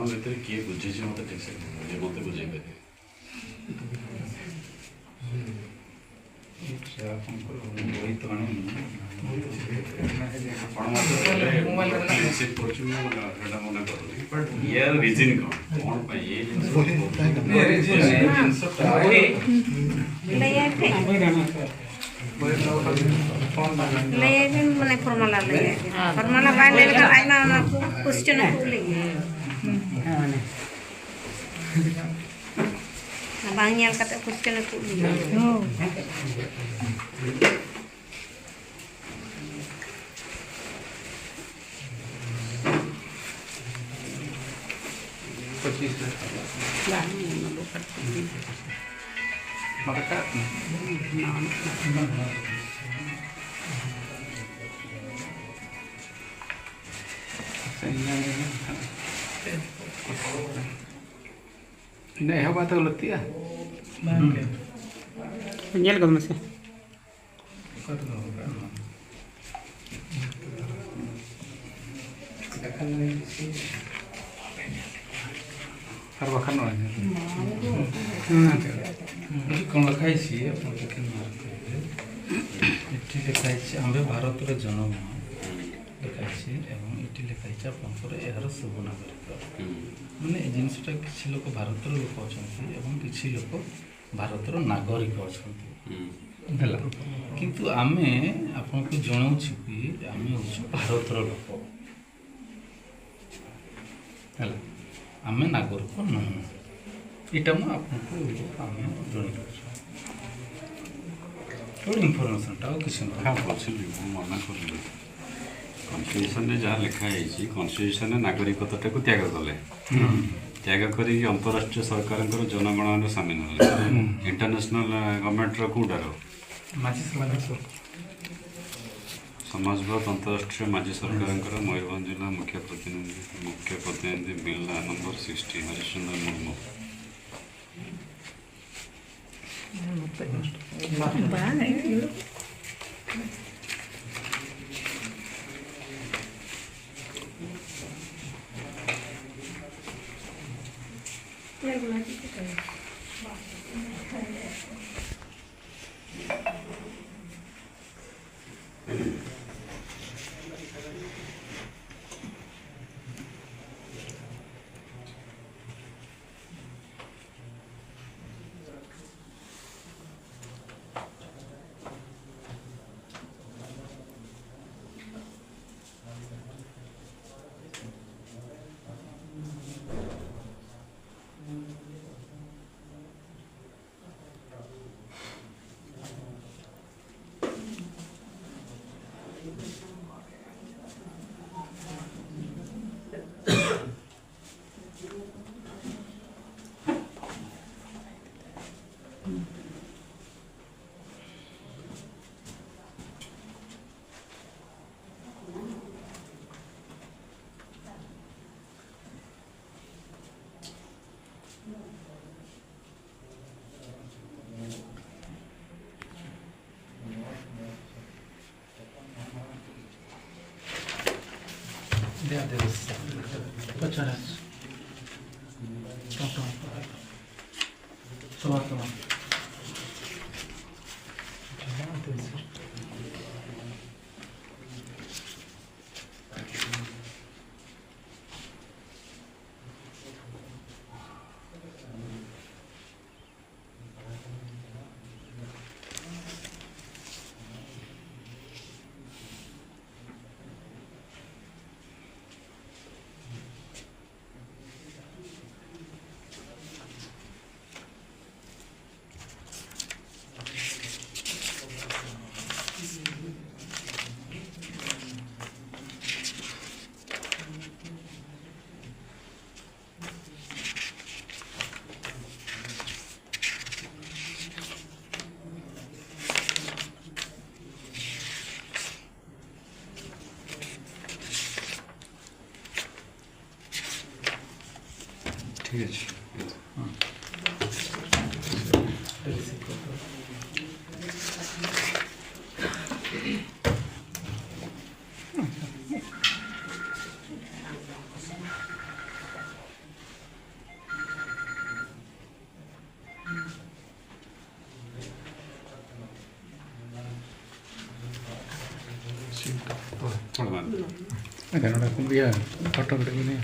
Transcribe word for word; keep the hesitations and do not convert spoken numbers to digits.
ଭିତରେ କିଏ ବୁଝିଛି ମତେ ଠିକ୍ ସେ, ଯେ ମତେ ବୁଝେଇ ପାରିବେ। ଆପଣ ମତେ ଦେଲେ, ମୁଁ ରିସିଭ୍ କରୁଛି, ମୁଁ ସେଟା ମନା କରୁନି। ବଟ୍ ୟାର ରିଜିନ୍ କ'ଣ? କ'ଣ ପାଇଁ ଏ ଜିନିଷ? ଏ ଜିନିଷଟା ᱞᱟᱹᱭᱟᱭ ᱯᱮ᱾ ᱞᱟᱹᱭᱟᱭ ᱯᱮ, ᱢᱟᱱᱮ ᱯᱷᱚᱨᱢᱩᱞᱟ ᱞᱟᱹᱭᱟᱭ ᱯᱮ᱾ ᱯᱷᱚᱨᱢᱩᱞᱟ ᱵᱟᱭ ᱞᱟᱹᱭ ᱞᱮᱠᱷᱟᱱ ᱟᱭᱢᱟ ᱚᱱᱟ ᱠᱚᱥᱪᱮᱱ ᱠᱚ ᱠᱩᱞᱤ ᱜᱮᱭᱟ᱾ ᱵᱟᱝ ᱧᱮᱞ ᱠᱟᱛᱮ ᱠᱚᱥᱪᱮᱱ ᱠᱚ ᱠᱩᱞᱤ ᱜᱮᱭᱟ᱾ ᱯᱚᱸᱪᱤᱥ ᱨᱮ᱾ ᱵᱟᱝ, ᱚᱱᱟ ᱫᱚ ᱠᱟᱹᱴᱤᱡ᱾ ᱵᱟᱝ ᱨᱟᱠᱟᱵ ᱠᱟᱱᱟ᱾ ᱱᱟᱣᱟ ᱱᱟᱜ᱾ ᱤᱱᱟᱹ ᱮᱦᱚᱵ ᱟᱫᱚ ᱞᱟᱹᱠᱛᱤᱜᱼᱟ? ᱵᱟᱝ ᱜᱮ᱾ ᱧᱮᱞ ᱜᱚᱫ ᱢᱮᱥᱮ᱾ ᱟᱨ ᱵᱟᱠᱷᱟᱱ ᱱᱚᱜᱼᱚᱭ ᱧᱮᱞ᱾ ଏଠି କ'ଣ ଲେଖା ହେଇଛି? ଆପଣ ଦେଖନ୍ତୁ, ଏଠି ଲେଖା ହେଇଛି, "ଆମ୍ଭେ ଭାରତରେ ଜନମ", ଲେଖା ହେଇଛି, ଏବଂ ଏଠି ଲେଖା ହେଇଛି, "ଆପଣଙ୍କର ଏହାର ଶୁଭ ନାଗରିକ।" ମାନେ, ଏ ଜିନିଷଟା, କିଛି ଲୋକ ଭାରତର ଲୋକ ଅଛନ୍ତି ଏବଂ କିଛି ଲୋକ ଭାରତର ନାଗରିକ ଅଛନ୍ତି। ହୁଁ। ହେଲା, କିନ୍ତୁ ଆମେ ଆପଣଙ୍କୁ ଜଣାଉଛୁ କି ଆମେ ହେଉଛୁ ଭାରତର ଲୋକ। ହେଲା, ଆମେ ନାଗରିକ ନୁହଁ। ଏଇଟା ମୁଁ ଆପଣଙ୍କୁ, ଆମେ ଜଣେଇ ଦେଉଛୁ। ଗୋଟେ ଇନଫର୍ମେସନ୍ଟା, ଆଉ କିଛି ନୁହଁ। ହଁ, ବୁଝିଲି, ମୁଁ ମନା କରୁନି। କନଷ୍ଟିଚ୍ୟୁସନରେ ଯାହା ଲେଖା ହେଇଛି, କନଷ୍ଟିଚ୍ୟୁସନରେ ନାଗରିକତାଟାକୁ ତ୍ୟାଗ କଲେ। ହୁଁ। ତ୍ୟାଗ କରିକି ଅନ୍ତରାଷ୍ଟ୍ରୀୟ ସରକାରଙ୍କର ଜନଗଣନାରେ ସାମିଲ ହେଲେ। ହୁଁ। ଇଣ୍ଟରନ୍ୟାସନାଲ, ଆ, ଗଭର୍ଣ୍ଣମେଣ୍ଟର କୋଉଟାର? ମାଝୀ ସମାଜ। ସମାଜବାଦ ଅନ୍ତରାଷ୍ଟ୍ରୀୟ ମାଝୀ ସରକାରଙ୍କର ମୟୂରଭଞ୍ଜ ଜିଲ୍ଲା ମୁଖ୍ୟ ପ୍ରତିନିଧି, ମୁଖ୍ୟ ପ୍ରତିନିଧି bill number sixty, Harishchandra Murmu. There, there is. Pachana. Come, come. Come on, come on. ঠিক আছে। ᱟᱪᱪᱷᱟ, ᱱᱚᱰᱮ ᱠᱚ ᱤᱭᱟᱹ, ᱯᱷᱳᱴᱳ ᱠᱟᱹᱴᱤᱡ ᱵᱚᱱ ᱤᱭᱟᱹ᱾